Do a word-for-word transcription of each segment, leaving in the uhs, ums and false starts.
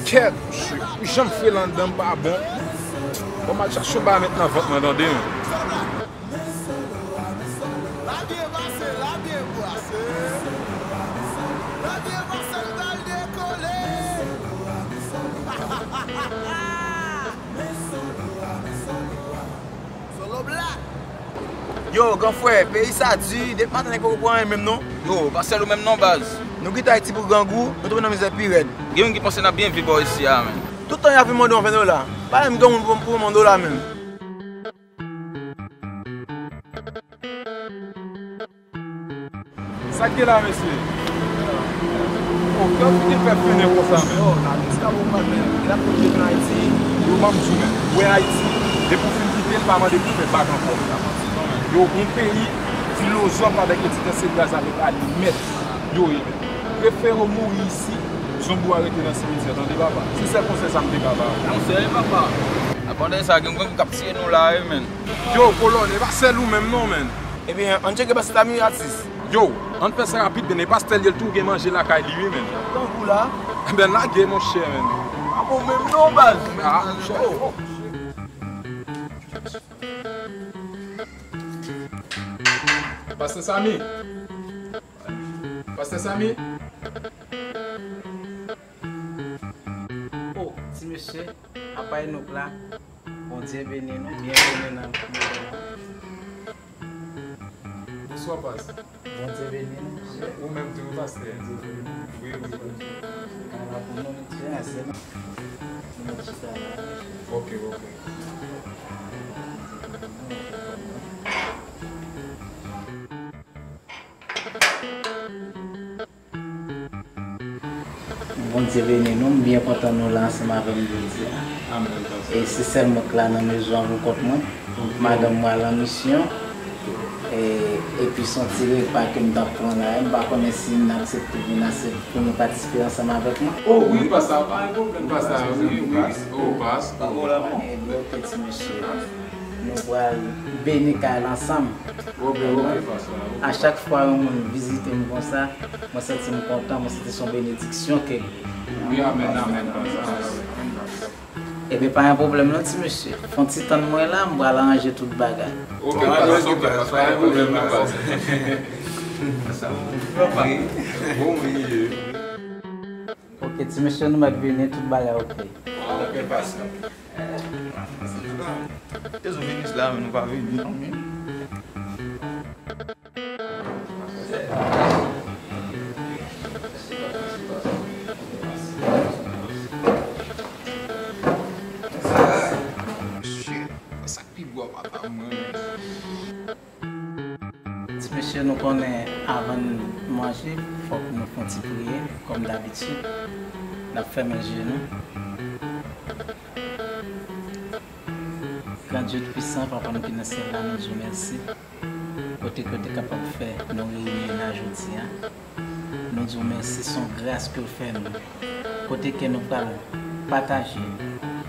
Kèt, jan m fre la anndan m pa bon. Bon, m al chache yon bagay met nan vant mwen, tande, men. Solo Black. Yo, gran frè, peyi sa di, depi maten nèg poko pran anyen menm non. Yo, pa sèl ou menm non, baz. Nou kite Ayiti pou grangou, nou tonbe nan mizè pi rèd. Gen moun ki panse n ap byen viv bò isi a, men. Tout tan y ap vin mande yon ven dola. Pa menm gen moun pou, pou yon dola menm. Sa k gen la, mesye? Oh, kè w fini fè fennen konsa, men. Yo, la, nou ti ka bon patnè. Gen ap konn depi Ayiti. Yo, ban m di w, men. Ou wè Ayiti, depi w fin kite l, pa mande pou fè bak ankò. Yo, yon peyi filozòf avèk entèlektyèl se gaz avèk alimèt yo ye, men. Prefere w mouri isi, zonbi w a rete nan simityè, tande, papa. Se sèl konsèy sa m te ka ba w. Konsèy, papa. Apandan sa, gen grenn k ap tiye nou la, wi, men. Yo, kolonèl, e pa sèl ou menm, non, men. Ebyen, ann tcheke pastè Samy, atis. Yo, ann fè sa rapid, men e pastè l ye, l tou gen manje lakay li, wi, men. Grangou la. Ebyen, lage, monchè, men. A bon, menm non, baz. Ah, oh. Pastè Samy. Pastè Samy. Oh, ti mesye, apa Enok la? Bondye beni nou, byenveni nan mezon an. Bonswa, pas. Bondye beni nou, mesye. Ou menm tou, pastè. Bondye beni nou. Wi, wi, wi. Ala pou nou, nou ti ansanm. Nou mèt chita la, mesye. Ok, ok. Bondye beni nou, m byen kontan nou la ansanm avè m jodi a. Amèn, pastè. E se sèl mwen k la nan mezon an pou kont mwen. Ok. Madanm mwen al an misyon. E, epi se yon ti repa ke m t ap pran la. M pa konnen si n aksepte vin asep-, pou nou patisipe ansanm avèk mwen. Oh, wi, pastè, pa gen pwoblèm, pastè, wi, wi, oh, pastè. Ebyen, ok, ti mesye. Nou pral beni kay la ansanm. Ok, ok, pastè. A chak fwa yon moun vizite m konsa, mwen santi m kontan, mwen santi se yon benediksyon ke. Wi, amèn, amèn, pastè. Ebyen, pa gen pwoblèm non, ti mesye. Fè yon ti tann mwen la, m pral ranje tout bagay. Ok, pastè, ok, pastè, pa gen pwoblèm non, pastè. Bon, wi. Ok, ti mesye, nou mèt vini, tout bagay ok. Ok, pastè. Te zo vini la, men nou pa vini non, men. Shit, sa k pi gwo a papa mwen. Ti mesye, nou konnen avan n manje, fòk nou fè yon ti priyè, kòm dabitid. N ap fèmen je nou. Gran Dye Toupisan, Papa nou ki nan syèl la, nou di w mèsi. Kote ke w te kapab fè nou reyini la jodi a. Nou di w mèsi, se yon gras ke w fè nou. Kote ke nou pral pataje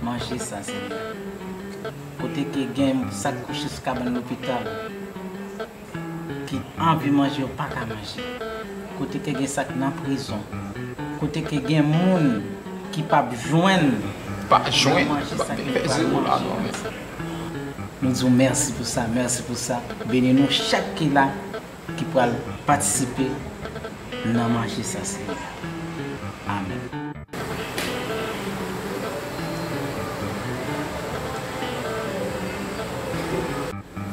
manje sa, Senyè. Kote ke gen sa k kouche sou kabann lopital, ki anvi manje, yo pa ka manje. Kote ke gen sa k nan prizon. Kote ke gen moun ki p ap jwenn. Pa jwenn, manje sa ke yo pral manje. Nou di w mèsi pou sa, mèsi pou sa. Beni nou chak ki la, ki pral patisipe nan manje sa, Senyè. Amèn.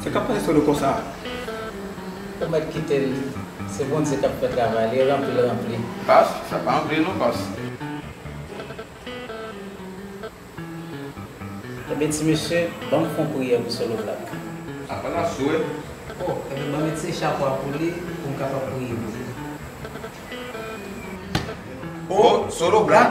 Sa k ap pase sou nou konsa? Ou mèt kite l. Se Bondye k ap fè travay li, ranpli l, ranpli. Pas, sa pa ranpli non, pas. Ebyen, ti mesye, ban m fè yon priyè pou Solo Black. Apa n ap sou, wi. Oh, ebyen, ban m retire chapo a pou li, pou m kapab priye pou li. Oh, Solo Black.